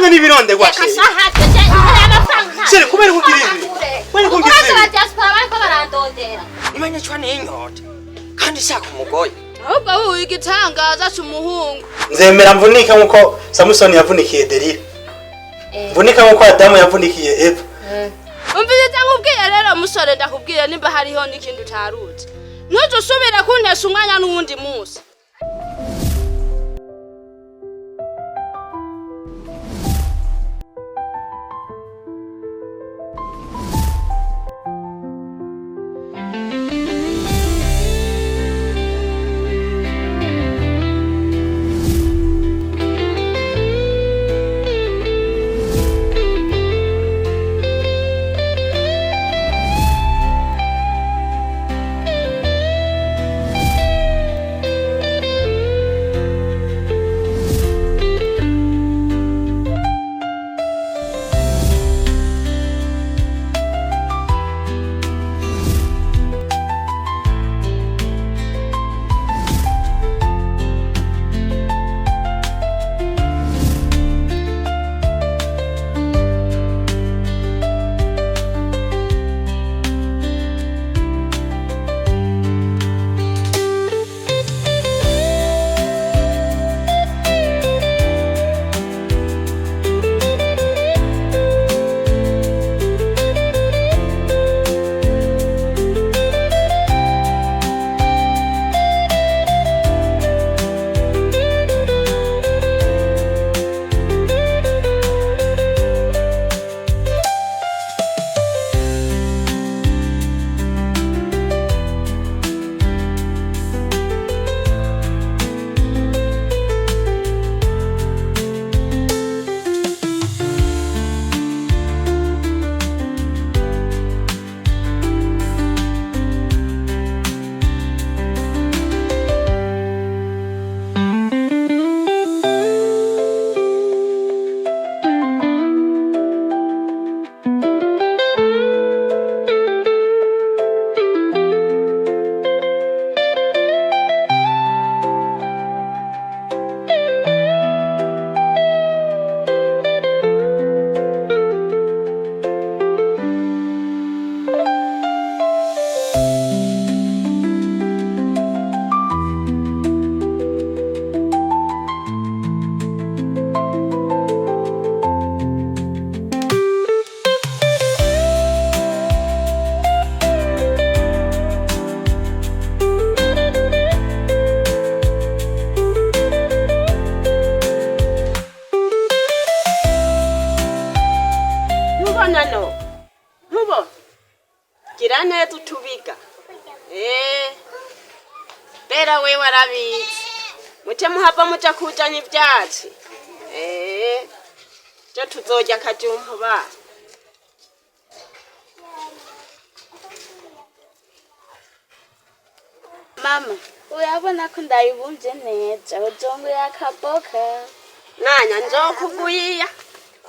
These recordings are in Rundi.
Amafaranga n'ibironderwa Reka chéri. shaha jeje imbere y'amafaranga nta. Chéri, kubera kugira ibi. Kubera kugira Urazi ibi. ba diaspora bariko barandondera. Umenyeshwa n'inyota kandi shaka umugoyi. Ahubwo wowe igitangaza c'umuhungu. Nzemera mvunike nkuko Samusoni yavunikiye Delila. Mvunike nkuko Adamu yavunikiye Eva. Umviriza nkubwiye rero musore, ndakubwiye nimba hariho n'ikindi utaruzi. Ntuze usubire kuntesha umwanya n'uwundi munsi. Ntubona no ntubona gira neza utubiga. Bera we warabizi muce muhava muja kujanya ivyatsi. Jo tuzorya akajumpu ba. Mama, urabona ko ndabibumvye neza, uzongurira akaboka. Nanya nzokuguyiya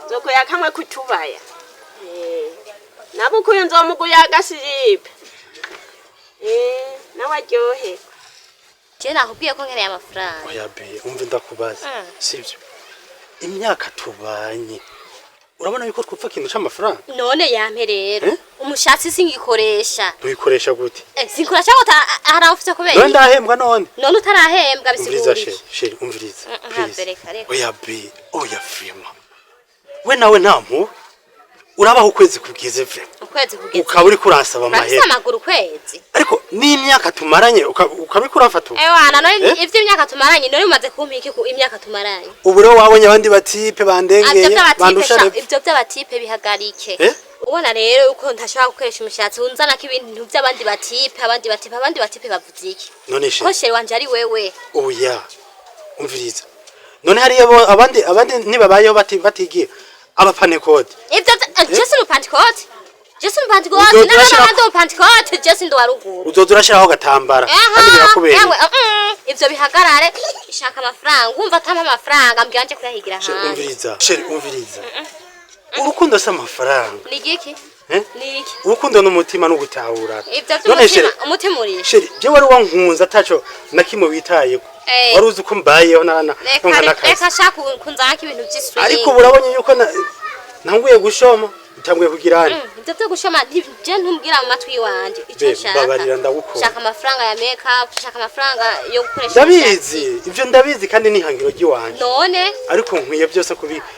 nzokuya kamwe kutubaya. Nabukuyu nzomuguya agasiripe. Nawe aryoherwa. Je nakubwiye ko nkeneye amafaranga. Oya be, umve ndakubaza. Sivyo. Imyaka tubanye. Urabona yuko twupfa ikintu c'amafaranga? None yampe rero. Eh? Umushatsi singikoresha. Tuyikoresha gute? Sinkoresha ngo haramfite kubera. None ndahembwa none. None utarahembwa Umviriza bisigura chéri, iki? chéri, umviriza. Please. Reka, reka. Oya be, oya vraiment. We nawe nta mpuhwe. Urabaho ukwezi kubwize vraiment. Ukwezi kugeze. Ukaba uriko uransaba Urafise amahera. amaguru ukwezi. Ariko n'imyaka tumaranye ukaba uriko urafata ubu. Ewana none Eh? ivy'imyaka tumaranye none umaze kumpa iki ku imyaka tumaranye? Ubu rero wabonye abandi batipe Ivyo bandengeye vy'abatipe bandusha sha, repfo. ivyo vy'abatipe bihagarike. Eh? Ubona rero uko ntashobora gukoresha umushatsi unzanako ibintu by'abandi batipe, abandi batipe, abandi batipe bavuze iki? None Ko chéri, chéri wanje ari wewe. oya. Umviriza. None hariyo abandi ntibabayeho batigiye abapanekode. Ivyo Jesse ni Pentecote. Jesse ni Pentecote, Uzoza n'abana urashirako- bandi mu Pentecote, Jesse ndi wa ruguru. Uzoza urashiraho agatambara kandi birakubereye. Ewe, ivyo bihagarare, shaka amafaranga, wumva atampa amafaranga, mbwira nje kuyahigira Chéri, hanze. umviriza. Chéri, umviriza. Urukundo si amafaranga. Ni igiki? Eh? Niki? Urukundo n'umutima n'ugutahurana. Ivyo None vy'umutima, chérie, umutima urihe? Chérie, je wari wankunze ataco na kimwe witayeko. Eh. Wari uzi ko mbayeho na Reka nka reka n'akazi. shaka kunzanako ibintu vy'iswing. Ariko ubu urabonye yuko ntanguye gushoma, ntanguye kugira ane. Ivyo vyo gushoma je ntumbwira mu matwi yiwanje ico Babe, nshaka. mbabarira, ndagukunda. Shaka amafaranga ya make up, shaka amafaranga yo gukoresha. Ndabizi, ivyo ndabizi kandi n'ihangiro ry'iwanje. None Ariko nkwiye byose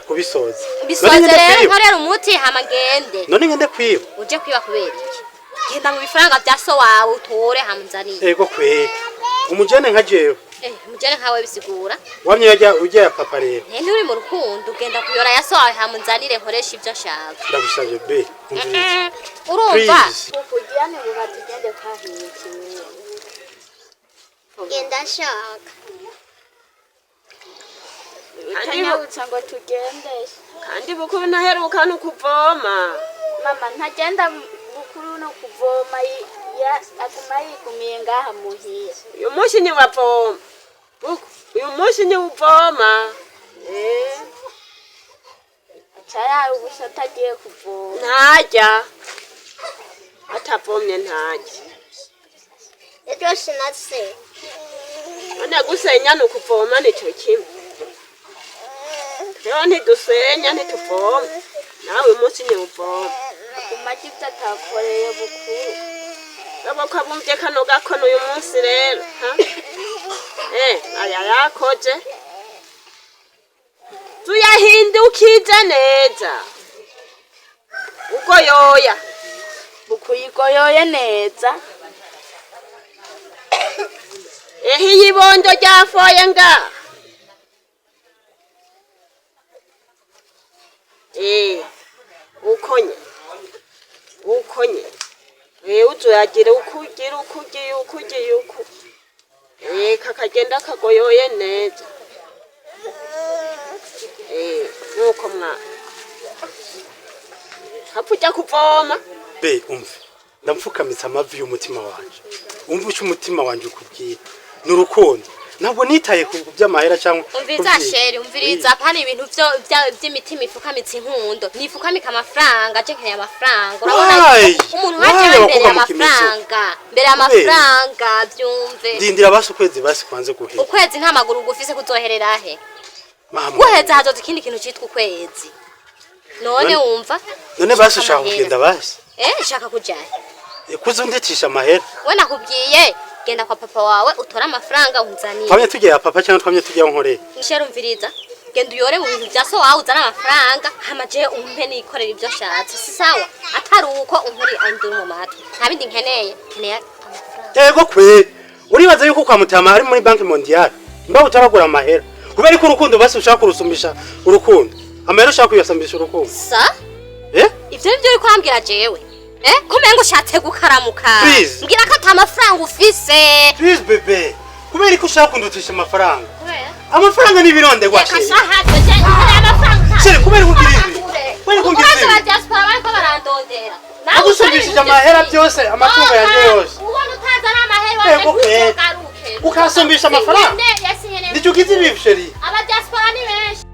kubisoza. None bisoze ngende rero kwiba? nkorera umuti hama ngende. None ngende kwiba? Uje kwiba kubera iki? Genda mu bifaranga vya so wawe utore hama unzanire. Ego kweri. Umujene nka jewe. Eh, umujene nkawe bisigura. Wamye yajya ujya ya papa rero. Eh, nturi mu rukundo ugenda kuyora ya so wawe hama unzanire nkoresha ivyo nshaka. Ndagusabye be. Umviriza. Urumva? Please. Kugira ngo batugende kwahiye kimwe. Genda shaka. Utanyabutsa ngo tugende. Kandi bukuru ntaheruka no kuvoma. Mama ntagenda bukuru no kuvoma, aguma yigumiye ngaha muhira. Uyu munsi ntiwavoma buku, uyu munsi ntiwuvoma. Eh, Aca yara ubusa atagiye kuvoma. Ntarya atavomye, ntarya. Ejo sinase. None gusenya ni ukuvoma nico kimwe. Rero ntidusenya ntituvoma, nawe uyu munsi ntiwuvoma. Aguma arya ivyo atakoreye bukuru. Urabona ko abumvye kano gakono uyu munsi rero ha? Eh, aya yakoje tuyahindukize neza ugoyoya. Bukuyigoyoye neza. Ehe, iyibondo ryafoye nga. Eh, ukonye ukonye. Eh, uzoyagira uko ugira uko ugiye uko ugiye uko. Eh, kakagenda kagoyoye neza. Eh, nuko mwa hapfa ujya kuvoma. Be umve. Ndamfukamitsa amavi y'umutima wanje. Umve uco umutima wanje ukubwira. Ni urukundo. Ntabwo nitaye ku by'amahera cyangwa Umviriza chéri, umviriza, pana ibintu vyo vy'imitima ifukamitse inkundo. Nifukamika amafaranga, je nkeneye amafaranga. Urabona Why? umuntu Why nka jewe mbere abakobwa mukimeze? y'amafaranga, mbere y'amafaranga vyumve. Ndindira basi ukwezi basi kwanze guhera. Ukwezi nta maguru gufise kuzoherera he? Mama. Guheza hazoza ikindi kintu citwa ukwezi. None wumva? None basi ushaka amahera. kugenda basi. Eh, nshaka kujayo. Kuzunditisha amahera. We nakubwiye genda kwa papa wawe utore amafaranga unzanire. Twamye tugiye ya papa cyangwa twamye tugiye aho nkoreye. Chéri, umviriza. Genda uyore mu bintu vya so wawe uzane amafaranga hama je umpe nikorera ivyo nshatse. Si sawa? Atari uko unkuri andura mu matwi. Nta bindi nkeneye, nkeneye amafaranga. Ego kwe. Uribaza yuko kwa Mutama ari muri Banque Mondiale. Mba utaragura amahera. Kubera ko urukundo basi ushaka kurusumbisha urukundo. Amahera ushaka kuyasumbisha urukundo. Sa? Eh? Ivyo nivyo uri kwambwira jewe? Eh? Ko umengo ushatse gukaramuka. Please. Mbwira ko ata mafaranga ufise. Please bébé. Kubera ko ushaka kundutisha amafaranga. Kubera? Amafaranga ni ibirondegwa Reka chérie. shahaje je nkeneye amafaranga. Chérie, kubera ko ugira ibi. Kubera ko ugira Urazi ibi. ba diaspora bariko barandondera. Nagusumbishije amahera byose, amatungo yanjye yose. Ubona utazana amahera Ego wanje kwe. ntuzogaruke. Ukasumbisha amafaranga? Sinkeneye, sinkeneye. Nicyo ugize ibi chérie. Aba diaspora ni benshi.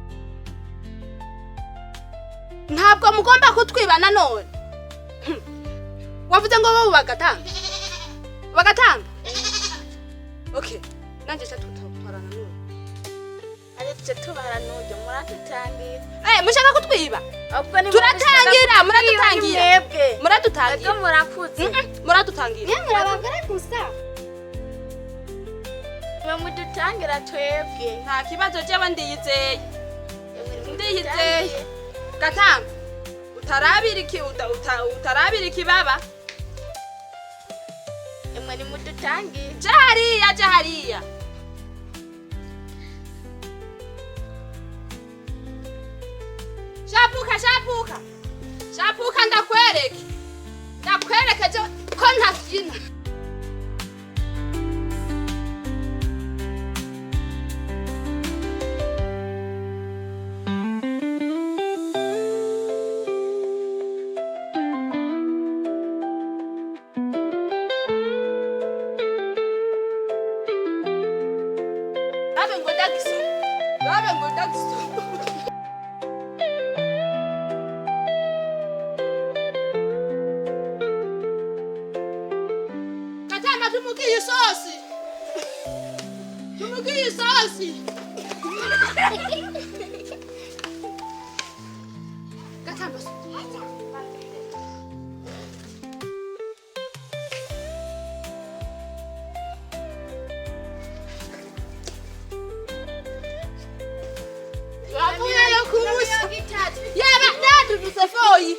Ntabwo mugomba kutwiba nanone. Wavuze ngo bo bagatanga bagatanga, okay, nanjye cyo tutwarana none. Ariko tubara n'uburyo muradutangira. Eh, mushaka kutwiba? Ahubwo ni Turatangira, muradutangira. Mwebwe. Muradutangira. Mwebwe murakuze. Muradutangira. Mwe abagore gusa. Mwe mudutangira twebwe. Nta kibazo, jewe ndiyizeye, ndiyizeye. Gatanga utarabira iki utarabira ikibaba. Mwe nimudutangire. Je hariya, je hariya. Shapuka, shapuka, shapuka, ndakwereke, ndakwereke je ko ntabyina. Babe ngo ndagiso, babe ngo ndagiso. Tumugiye isosi. Tumugiye isosi. Gatamba. Bavuyeyo kubusa. Yaba naduduse foyi.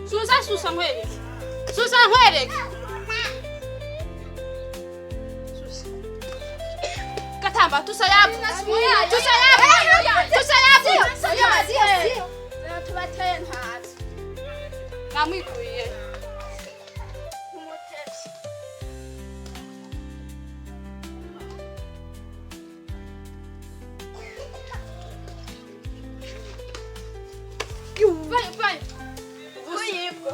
Susa susa nkwereke. Susa nkwereke. Susa. Katamba tusa yapu. Tusa yapu. Tusa yapu. Siyo. Tubateye ntazi. Namwikuye. Umutesi. Vayo vayo. Kuyibwo.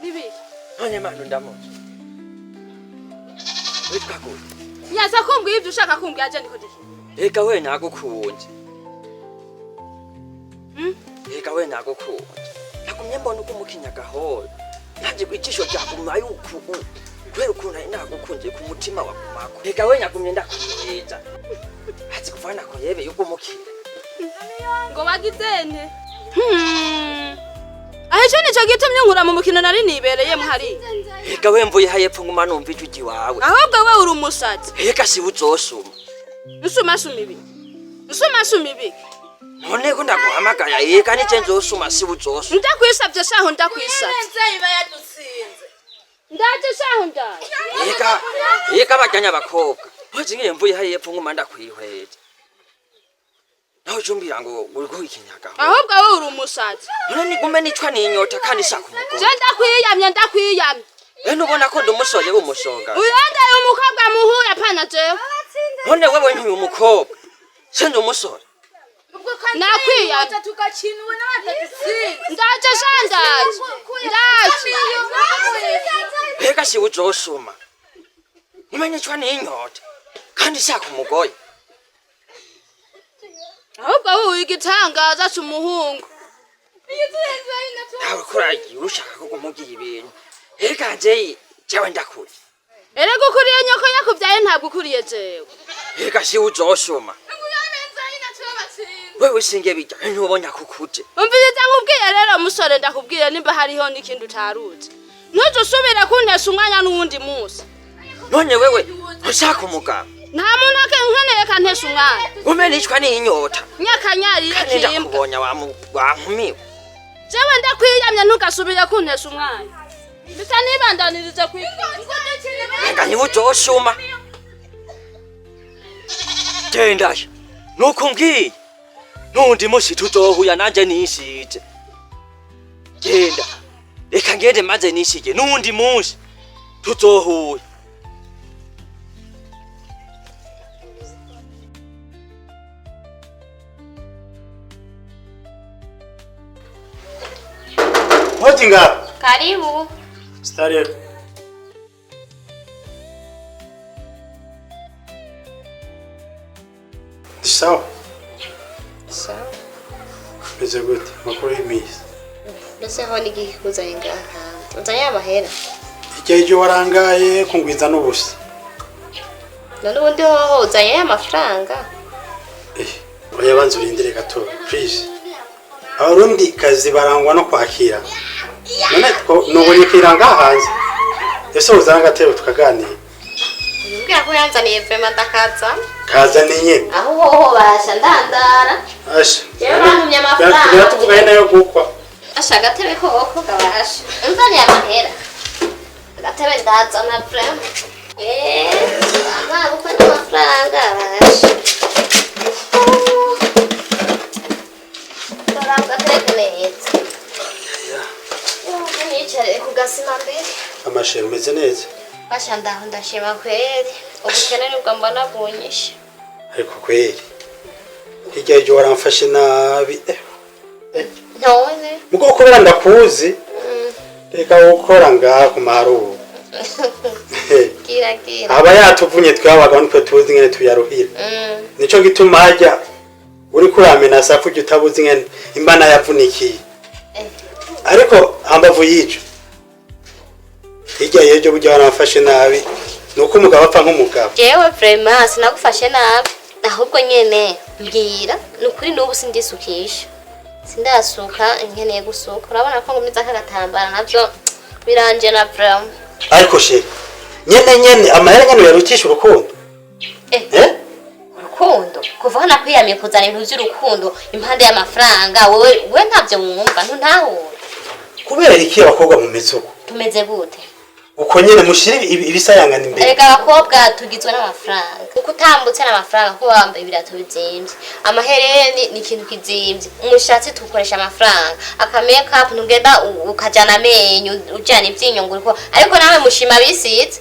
Nibiki. None manu ndamuzi. Witwa gute? Nyaza kumbwira ibyo ushaka kumbwira je ndiko diki. Eka we nagukunze. Eka we nagukunze. Nagumye mbona uko umukinya gahoro. Nanje ijisho ryaguma yuku. Kubera ukuntu nari nagukunze ku mutima wagumako. Eka we nyagumye ndakumwiza. Azi kuvana ko yebe yuko umukina. Ngo bagizene. Aho ico nico gitumye nkura mu mukino nari nibereye muhari. Eka we mvuye hayepfo nguma numva ijwi ryiwawe. Ahubwo we uri umusazi. Eka si uzosuma. Nsuma suma ibi. Nsuma suma ibi. None ko ndaguhamagara eka nije nzosuma si uzosuma. Ndakwisavye shaho ndakwisavye. Nze iba yadutsinze. Ndaje shaho ndaje. Eka eka bajyanye abakobwa. Hoje ngiye mvuye hayepfo nguma ndakwihweza. Nawe ucumbira ngo uriko ikinyaga. Ahubwo we uri umusazi. None nigume nicwa n'inyota kandi shaka umugore. Je ndakwiyamye ndakwiyamye. Bene ubona ko ndi umusore w'umusonga. Uyondaye umukobwa muhuye apana jewe. None wewe ntuye umukobwa. Se ndi umusore. Nakwiyamye. Tugakina ubu n'abadutsinze. Ndaje sha ndaje. Ndaje. Eka si uzosuma. Ngume nicwa n'inyota kandi shaka umugore. Ahubwo wowe igitangaza c'umuhungu. Nawe kuragiye ushaka ko kumugira ibintu. Eka nje jewe ndakuri. Erega ukuriye nyoko yakuvyaye ntabwo ukuriye jewe. Eka si uzosuma. Wewe singe bijya ntubonye kukuje. Umviriza nkubwiye rero musore ndakubwiye nimba hariho n'ikindi utaruzi. Ntuzusubire kuntesha umwanya n'uwundi munsi. None wewe ushaka umugabo. Nta muntu akenkeneye kantesha umwanya. Ngume nicwa n'inyota. Nyakanyarire Kandi kimbwa. ndakubonye wankumiwe. Jewe ndakwiyamye ntugasubire kuntesha umwanya. Mbisa nibandanirize kwiga. Eka ntibuzoshuma. Genda. Nuko ngiye nundi musi tuzohuya nanje nishije. Genda reka ngende maze nishige, nundi munsi tuzohuya. Hodi ngaho. Karibu. Starehe. Sawa. Sawa. Meze gute? Makuru y'iminsi. Mbese aho ni igiki kuzanye ngaha kandi? Uzanye amahera. Igihe ejo warangaye kungwiza n'ubusa. None ubundi hoho uzanye amafaranga. Eh, oya banza urindire gato, please. Abarundi kazi barangwa no kwakira. None nubonye kwiranga hanze. Ese uzana agatebo tukaganira. Mbwira ko yanzaniye vraiment ndakaza. Kazane nyene. Aho hoho basha ndandara. Asha. Jewe bantumye amafaranga. Biratuvuganye nayo gukwa. Asha agatebe koko kabasha. Unzaniye amahera. Agatebe ndazana vraiment. Eh, amabukwe n'amafaranga basha. Ndorabwa agatebe neza. Nicare ku gasima mbere. Amashero umeze neza. Basha ndaho ndashima kweri. Ubukene nibwo mbona bunyishe. Ariko kweri. Hirya y'ejo waramfashe nabi. Eh, None. mugo kubera ndakuzi. Reka gukora ngaha ku maharuro. Gira gira. Aba yatuvunye twabaga nitwe tuzi ngene tuyaruhira. Nico gituma hajya uri kuramena safu ujya utabuzi ngene imbana yavunikiye. Ariko hambavu yico. Hirya y'ejo burya waramfashe nabi. Nuko umugabo apfa nk'umugabo. Jewe vraiment sinagufashe nabi. Ahubwo nyene mbwira nukuri n'ubu sindisukisha. Sindasuka nkeneye gusuka. Urabona ko ngumiza kagatambara navyo biranje na vraiment. Ariko she nyene nyene amahera nyene yarutisha urukundo. Eh. Eh? Urukundo kuva aho nakwiyamiye kuzana ibintu vy'urukundo impande y'amafaranga wewe we ntavyo wumva ntuntahura. Kubera iki abakobwa mu mizuko? Tumeze gute? Uko nyene mushira ibisayangana imbere. Erega abakobwa tugizwe n'amafaranga. Uko utambutse n'amafaranga kuba wambaye ibirato bizimvye. Amahereni ni ikintu kizimvye. Umushatsi tukoresha amafaranga. Aka make up ntugenda ukajana amenyo ujana ivyinyo ngo uriko. Ariko nawe mushima bisize.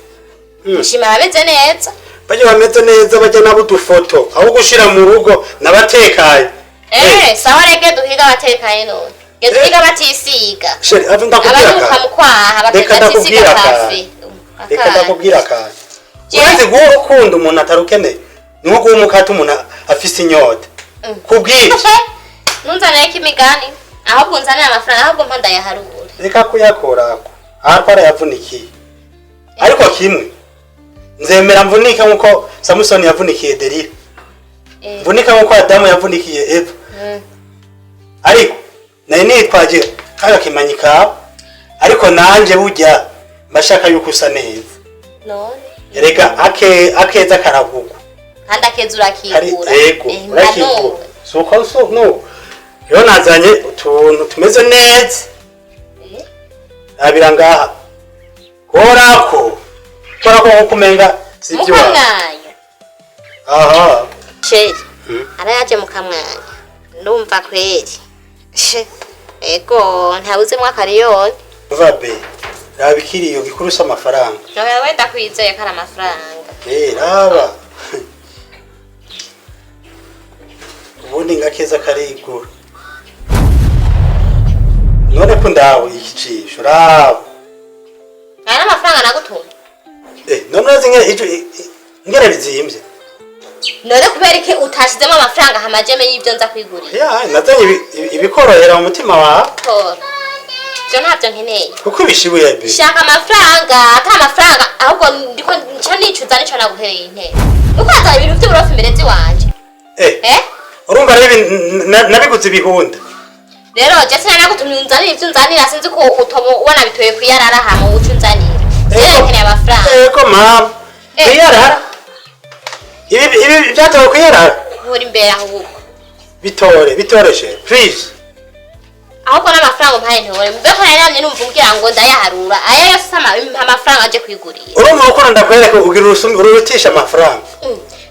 Mushima abameze neza. Bajya bameze neza bajya nabo udufoto aho gushira mu rugo nabatekaye. Eh, sawa rege duhiga abatekanye none. Ge duhiga batisiga. Sheri ave ndakubwira Abanuka akantu. mu kwaha Reka batisiga ndakubwira pafe. akantu. Reka ndakubwira akantu. Urazi guha urukundo umuntu atarukeneye ni nko guha umukate umuntu afise inyota. Kubw'ibyo Nunzanire ko imigani. Ahubwo unzanire amafaranga ahubwo mpa ndayaharure. reka kuyakorako ahako arayavunikiye. Ariko kimwe nzemera mvunike nkuko Samusoni yavunikiye Delila. Eh. Mvunike nkuko Adamu yavunikiye Eva. Ariko nari nitwaje kaga kimanyi kawe ariko nanje burya mbashaka yuko usa neza. None. Erega akeza karagugwa. Kandi akeza Hari urakigura. ego urakigura. Suko so no. Rero nazanye utuntu tumeze neza. Abira ngaha. Korako. Korako nkuko umenga sivyo. Mukamwanya. Aha. Sheri. Arayaje mukamwanya. Ndumva kweri. Ego ntabuzemwo akariyoni. Uva be. Raba ikiriyo gikurusa amafaranga. Oya wenda kwizeye ko ari amafaranga. Eh raba. Ubundi ngakeza karigura. None ko ndawe ikicisho raba. Aya ni amafaranga nagutumye. Eh none urazi ngene ijo ngene bizimvye. None kubera iki utashizemo amafaranga hamajeme y'ibyo nza kwigurira? Ya nazanye ibikorohera mu mutima wawe. Tora. Ivyo ntavyo nkeneye. Kuko ibishibuye be. Shaka amafaranga, ata amafaranga ahubwo ndiko nca nicuza nico naguhereye intebe. Uko azana ibintu vy'uburofu imbere ziwanje. Eh. Eh? Urumva rero nabiguze ibihunda. Rero je sinanagutumye unzanire ivyo unzanira sinzi ko utobo ubona bitoye kwiyarara hama uca unzanira. Jewe nkeneye amafaranga. Ego mama. Kwiyarara. Ibi byatowe kwiyarara. Nkura imbere ahubwo. Bitore, bitoreshe. Please. Ahubwo n'amafaranga umpaye ntore. Mbe ko nari namye numva umbwira ngo ndayaharura. Aya yose amafaranga aje kwigurira. Urumva uko ndakwereka ugira urutisha amafaranga.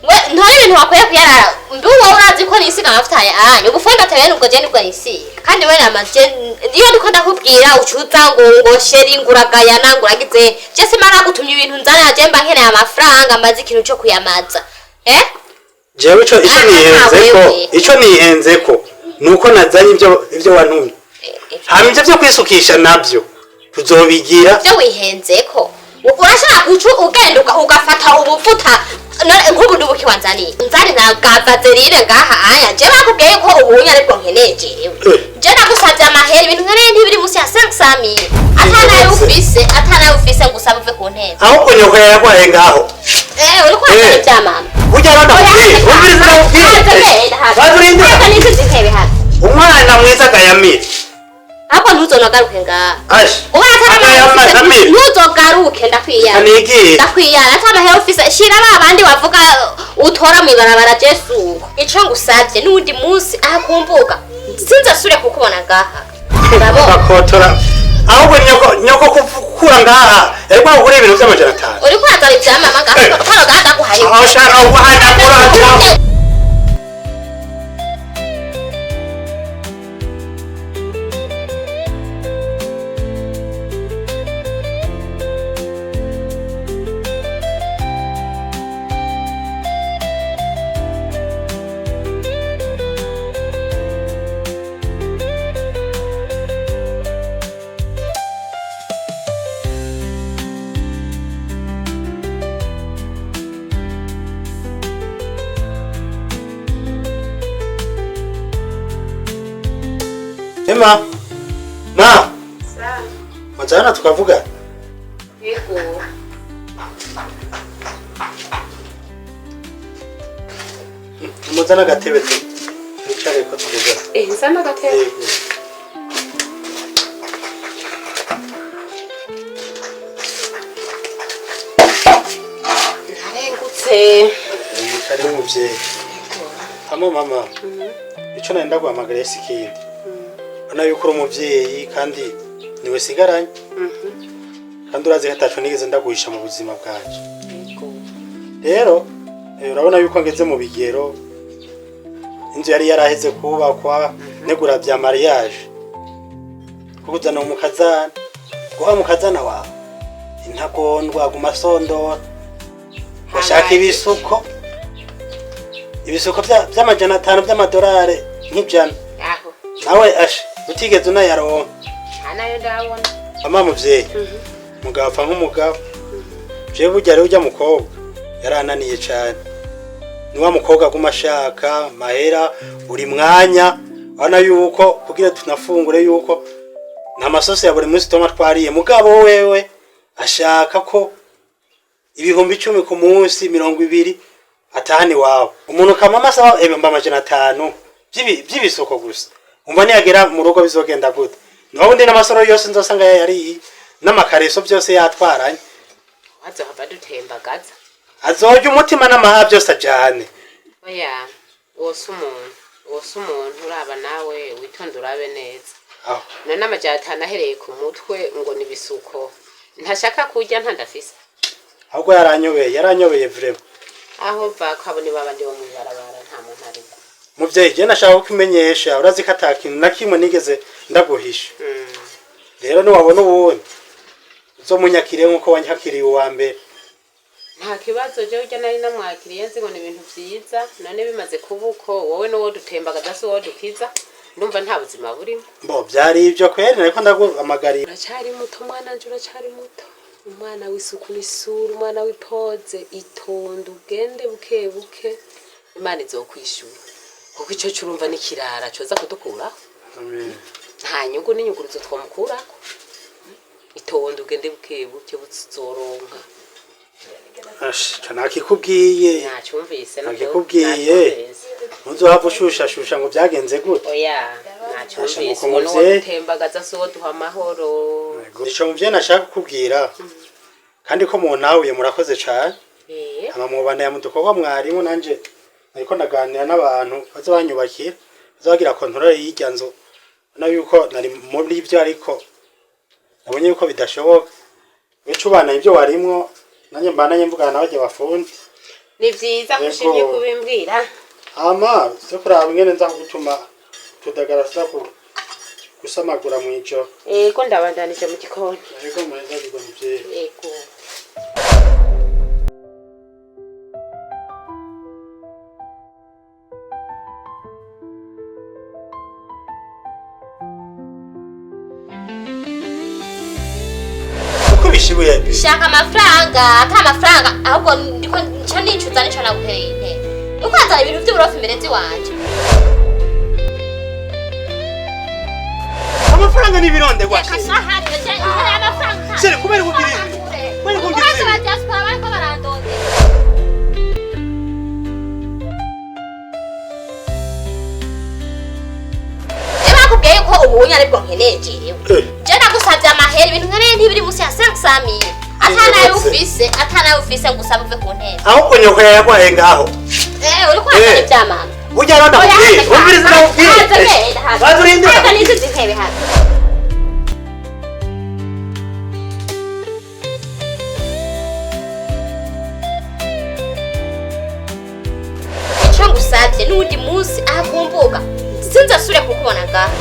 We ntore ibintu wakwiye kuyarara. Mbi wowe urazi ko nisiga amavuta yanyu. Ubu fonda tabene ubwo je nibwo nisiga. Kandi we namaje iyo ndiko ndakubwira ucuza ngo chéri nguragayana nguragize. Je simara gutumya ibintu nzana je mba nkeneye amafaranga mbazi ikintu cyo kuyamaza. Eh? Jewe ico Ah, nihenzeko, wewe. ico nihenzeko nuko nazanye ivyo wantumye. Hama ivyo vyo kwisukisha navyo tuzobigira. Ibyo wihenzeko. Urashaka kuca ugenda ugafata ubuvuta none nk'ubu ndubuki wanzaniye nzani na bwa vaseline ngaha aya je bakubwiye ko ubunya aribwo nkeneye jewe. Eh. Je nagusavye amahera, ibintu nkeneye ntibiri munsi ya 500,000, atanayo ufise, atanayo ufise ngo usabe uve ku ntebe. Ahubwo nyoko yayagwaye ngaho. Eh, uriko urazana Eh. ibya mama. Burya rero ndakubwiye, umviriza, ndakubwiye, baturindira. N'izi ntebe hano. Umwana mwiza agayamira. Ahubwo ntuzonagaruke ngaha. Asha. Uba Agayamira. ntuzogaruke, ndakwiyana. Kanigiye. Ndakwiyana, atamahera ufise shira ba bandi wavuga utora mw'ibarabara. Jesu, ico ngusavye n'uwundi munsi ahakumbuka sinzasubire kukubona ngaha, urabona? Bakotora. Ahubwo nyoko kukura ngaha yariko kugura ibintu vy'amajana 5. Uriko urazana ivya mama ngaha kano gaha ndaguhaye. Aho ushaka guhanagura. Ema, ma, majana tukavuga. Yego. Muzana agatebe tu twicare ko tuvuga. Eh, nzana agatebe. Yego. Ntarengutse. Kari umuvyeyi. Hama mama, ico nari ndaguhamagariye si ikindi. Urabona yuko uri umuvyeyi kandi niwe sigaranye. Kandi urazi ko ataco nigeze ndaguhisha mu buzima bwanje. Rero urabona yuko ngeze mu bigero, inzu yari yaraheze kubakwa, negura vya mariage. Kukuzana umukazana, guha umukazana wawe intagondwa aguma asondora bashaka ibisuko, ibisuko vy'amajana 5 vy'amadolari nk'ijana. Aho. Nawe ashe utigeze unayaronka. Nta nayo ndabona. Ama muvyeyi, mugabo apfa nk'umugabo. Jewe burya rero urya mukobwa yarananiye cane, ni wa mukobwa aguma ashaka mahera buri mwanya. Urabona yuko kugira tunafungure yuko nta masosi ya buri munsi toma twariye, mugabo wewe ashaka ko 10,000 ku munsi, 20 atahani iwawe. Umuntu kamama asaba 500,000 vy'ibisoko gusa, umva niyagera mu rugo bizogenda gute? Niho undi n'amasoro yose nzosanga yayariye n'amakareso byose yatwaranye. Wazohava dutembagaza. Azorya umutima n'amaha byose ajane. Oya, uwo si umuntu, uwo si umuntu. Uraba nawe witonde urabe neza. Aho. None 500 ahereye ku mutwe ngo ni ibisuko, ntashaka kurya ntandafise. Ahubwo yaranyobeye, yaranyobeye vraiment. Aho va ko abo ni babandi bo mw'ibarabara, nta muntu arimo. Muvyeyi, je nashaka kukumenyesha, urazi ko ata kintu na kimwe nigeze ndaguhisha. Rero niwabona uwundi uzomunyakire nk'uko wanyakiriye uwa mbere. Nta kibazo, jewe urya nari namwakiriye nzi ngo ni ibintu vyiza, none bimaze kuba uko, wowe n'uwo dutembagaza si uwo dukiza, ndumva nta buzima burimo. Mbo vyari ivyo kweri nariko ndaguhamagariye. Uracyari muto mwana nje, uracyari muto, umwana w'isuku n'isura, umwana w'ipoze. Itonde ugende buke buke, Imana izokwishura, kuko ico curumva n'ikirara coza kudukuraho, nta nyungu n'inyunguruzo twamukurako. Itonde ugende buke buke, buzoronka. Asha, ico nakikubwiye. Nacyumvise. Nakikubwiye. Nacyumvise. Ntuzohava ushushashusha ngo byagenze gute. Oya, Asha, nacyumvise. nuko Uwo n'uwo muvyeyi. dutembagaza si uwo duha amahoro. Ico muvyeyi nashaka kukubwira, kandi ko muntahuye, murakoze cane. Eh. Hama mubandanya mu dukorwa mwarimu, nanje nariko ndaganira n'abantu baza banyubakira, baza bagira contrôle y'irya nzu. Ubona yuko nari muri ibyo, ariko nabonye yuko bidashoboka. Wica ubana ibyo warimwo, nanjye mbandanye mvugana na barya bafundi. Ni vyiza Yego. kushimye kubimbwira. Hama zo kuraba ingene nza kugutuma tudagara tuza gusamagura mw'ijoro. Ego, ndabandanije mu gikoni. Yego, muheza bigwa muvyeyi. Ego. Uko bishibuye. Shaka amafaranga, ata amafaranga ahubwo ndiko nca nicuza nico naguhereye intebe. Ukanzana ibintu vy'uburofu imbere ziwanje. Amafaranga n'ibirondegwa. Reka shahari, nkeneye amafaranga. Chérie, kubera kugira ibi? Kubera kugira Umukozi ibi? wa diaspora bariko barandondera. Je bakubwiye yuko ubunye aribwo nkeneye jewe. Je nagusavye amahera, ibintu nkeneye ntibiri munsi ya 500,000. Ata nayo ufise, ata nayo ufise, ngusaba uve ku ntebe. Ahubwo nyoko yayagwaye ngaho. Eh, uriko urazana ivya mama. Burya rero ndakubwiye, umviriza, ndakubwiye. Banza urindire. Haza n'izi ntebe haza. Ico ngusavye, n'uwundi munsi aha kumbuga sinzasubire kukubona ngaha.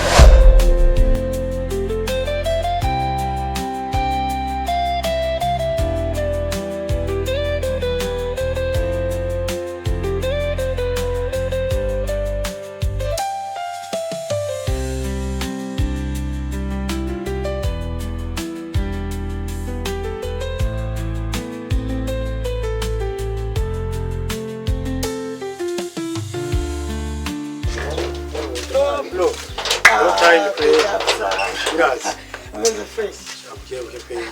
Bro, no time kweli. Iraza. Ameze fresh. Buke buke kweli.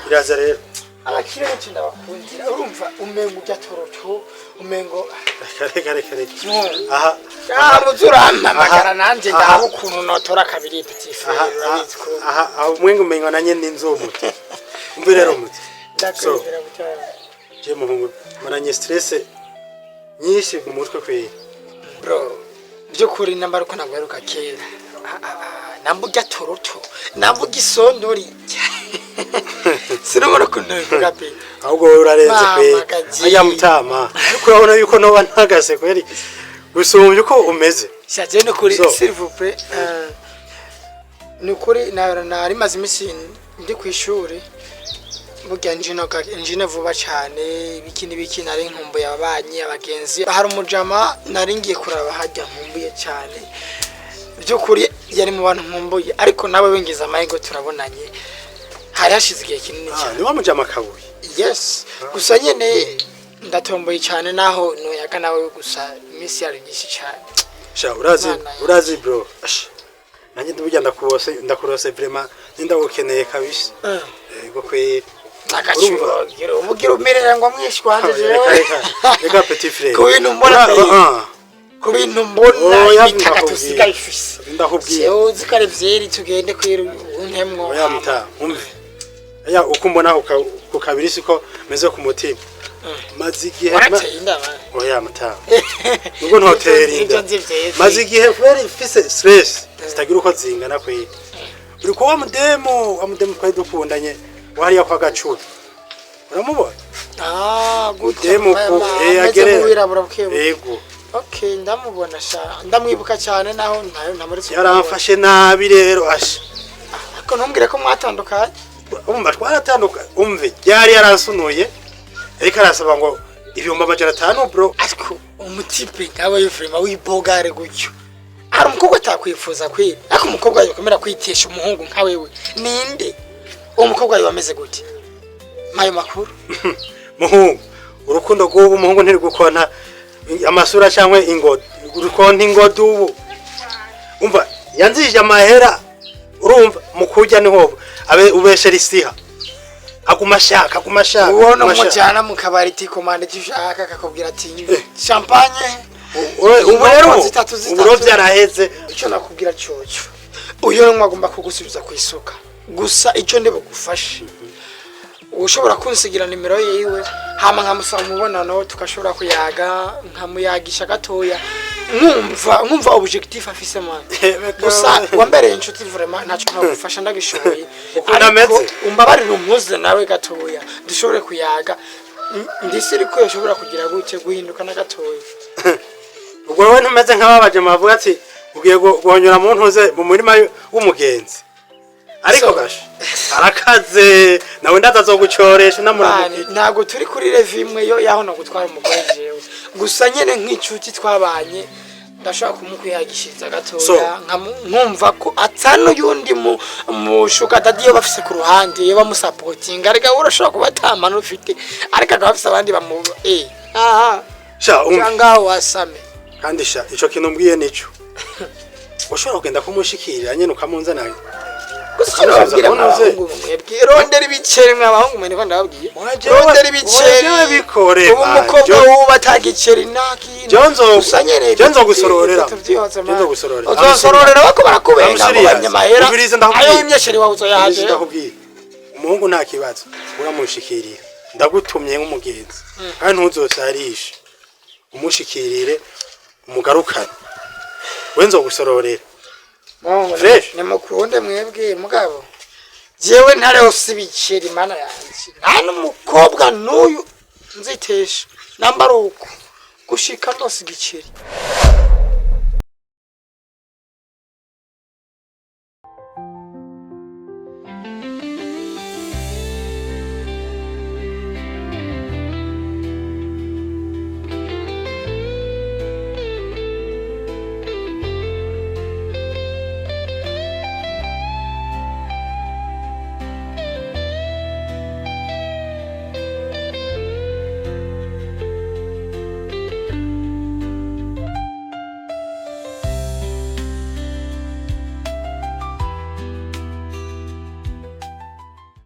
Iraza rero. Abakire benshi ndabakundira, urumva umengo urya toroto, umengo Reka, reka, reka. Aha. Ah, muzurampamagara Aha. nanje Aha. ndaba ukuntu notora kabiri, petit frère. Aha. Urabizi ko Aha, aho mwenga umengo nanye ninzi uwo muti. Umve rero muti. Ndakwemera butara. Je muhungu, maranye stress nyinshi mu mutwe kweli. Bro, by'ukuri nambara uko nagweruka kera. Ah, ah, ah, namba urya toroto, namba urya isondori, sinubona ukuntu bivuga pe. Ahubwo wowe urarenze Mama kweli. kaji. Aya mutama. Ariko urabona yuko noba ntagase kweli. Gusumbya uko umeze. Shaje no kuri So. s'il vous plaît, ni ukuri nari maze iminsi ndi ku ishuri, burya njino vuba cyane, ibiki n'ibiki, nari nkumbuye ababanyi, abagenzi. Hari umujama nari ngiye kuraba hajya nkumbuye cyane, by'ukuri yari mu bantu nkumbuye, ariko nawe wingiza amahirwe turabonanye, hari hashize igihe kinini Ah, cyane. ni wa mujama kabuye. Yes, gusa nyine ndatomboye cyane naho nuyaga nawe, gusa iminsi yari myinshi cyane. Sha urazi, Mana yanjye. urazi bro. Ash. Nanjye ndubujya ndakurose, ndakurose vraiment, nindagukeneye kabisa. Yego kweli. Agaciro umugira umerera ngo mwishi wanje Reka, jewe. reka, reka petit frère. Ku bintu mbona Ura- pe. ah, Ku bintu mbona Oya, ibitaka ndakubwiye. tusigaye ifise. Ndakubwiye. Jewe uzi ko ari vyeri, tugende kwira untemwo. Oya muta, umve. Aya uko mbona ku kabiri siko meze ku mutima. Maze igihe Warateye inda man. Oya muta. Nubwo ntotera inda. Ivyo nzi vyeze. Maze igihe kweri mfise stress zitagira uko zingana kweri. Uri kuwa mudemu, wa mudemu twari dukundanye wariya kwa gacuri. Uramubona? Ah, gutya. Mudemu ku Ameze agerera. nk'uwirabura bukebuke. Yego. Okay, ndamubona sha, ndamwibuka cyane naho ntayo ntamuretse. Yaramfashe nabi rero asha. Ariko ntumbwire ko mwatandukanye. Umva, twaratanduka, umve, yari yaransunuye ariko arasaba ngo 500,000, bro. Ariko umutipe nkawe yufurima w'ibogare gutyo, hari umukobwa atakwifuza kwira? Ariko umukobwa yokomera kwitesha umuhungu nka wewe ninde? Uwo mukobwa yoba ameze gute? Mayo makuru. Muhungu, urukundo rw'ubu muhungu ntiri gukonta amasura cyangwa ingodo, rukonta ingodo ubu. Umva, yanzije amahera, urumva mu kurya niho abe ubeshera isiha, aguma ashaka, aguma ashaka, Ubona aguma ashaka. umujyana mu kabari ati komanda icyo ushaka, akakubwira ati champagne. Ubu rero Inkoko zitatu ubu zitatu. rero byaraheze. Icyo nakubwira cyocyo, uyu numwe agomba kugusubiza ku isuka, gusa icyo ndi bugufashe, ushobora kunsigira nimero yiwe, hama nkamusaba umubonano, tugashobora kuyaga, nkamuyagisha gatoya, nkumva objectif afise man. Gusa wambereye inshuti vraiment, ntacyo nkagufasha ndagishoboye. Ukuntu ameze? Ariko umbabarire umpuze nawe gatoya dushobore kuyaga. Ndisi iriko yoshobora kugira gutya guhinduka na gatoya. Ubwo wowe ntumeze nk'ababaje bavuga ati ugiye guhonyora mu ntuze mu murima w'umugenzi, ariko So- gasha arakaze nawe ndaza zogucoresha Mani, unamuramukije. Ntabwo turi kuri level imwe yo yaho no gutwara umugore jewe. Gusa nyene nk'inshuti twabanye, ndashobora kumukwihagishiriza gatoya, So. nkumva ko atanu yundi mu mushuka daddy yo bafise ku ruhande yo bamusapotinga. Ariko urashobora kuba atamana ufite, ariko akaba afise abandi bamu aha. Sha umva. Cyangwa wasame. Kandi sha, ico kintu mbwiye nico ushobora kugenda kumushikirira nyene ukamunzana. Gusa icyo nababwira, Ukamusubiza. mwabahungu mwebwe, rondera ibiceri. Mwabahungu mwe, niko ndababwiye. Jewe- Rondera ibiceri. Jewe bikore, Ubu man. umukobwa Jewe- wuba atagiceri nta kintu. Jewe Gusa nyene jewe nzogusororera. tuvyihoze, man. Jewe nzogusororera. Uzosororera bako barakubenga I'm ngo serious. bamye amahera. Umviriza, ndakubwiye. Ayo y'imyesheri wawe uzoyahaje. Umviriza, ndakubwiye, umuhungu nta kibazo uramushikirira. Ndagutumye nk'umugenzi, kandi ntuzosarishe, umushikirire umugarukane, we nzogusororera. Mungu, Fresh. Nimukunde mwebwe, mugabo jewe ntarose ibiceri, mana yanje, nta n'umukobwa n'uyu nzitesha nambara uko gushika ndose igiceri.